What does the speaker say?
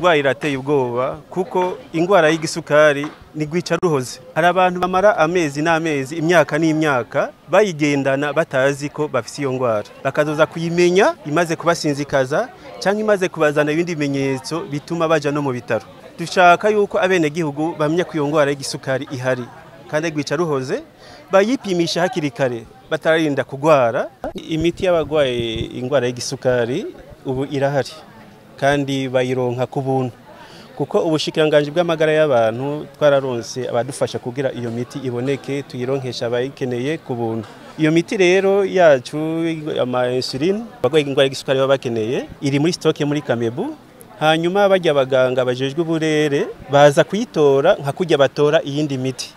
Ingwara irateye ubwoba kuko ingwara y'igisukari ni gwica ruhoze. Hari abantu bamara amezi n'amezi, imyaka n'imyaka bayigendana batazi ko bafise iyo ngwara, bakazoza kuyimenya imaze kubasinzikaza canke imaze kubazana ibindi bimenyetso bituma baja no mu bitaro. Dushaka yuko abenegihugu bamenya ko iyo ngwara y'igisukari ihari kandi gwica ruhoze, bayipimisha hakiri kare batararinda kugwara. Imiti y'abagwaye ingwara y'igisukari ubu irahari kandi bayironka ku buntu, kuko ubushikiranganji bw'amagara y'abantu twararonse abadufasha kugira iyo miti iboneke, tuyironkesha abayikeneye ku buntu. Iyo miti rero yacu ama insuline abagwaye ingwara y'igisukari baba bakeneye iri muri stock muri Kamebu. Hanyuma bajya abaganga bajejwe uburere baza kuyitora nka kujya batora iyindi miti.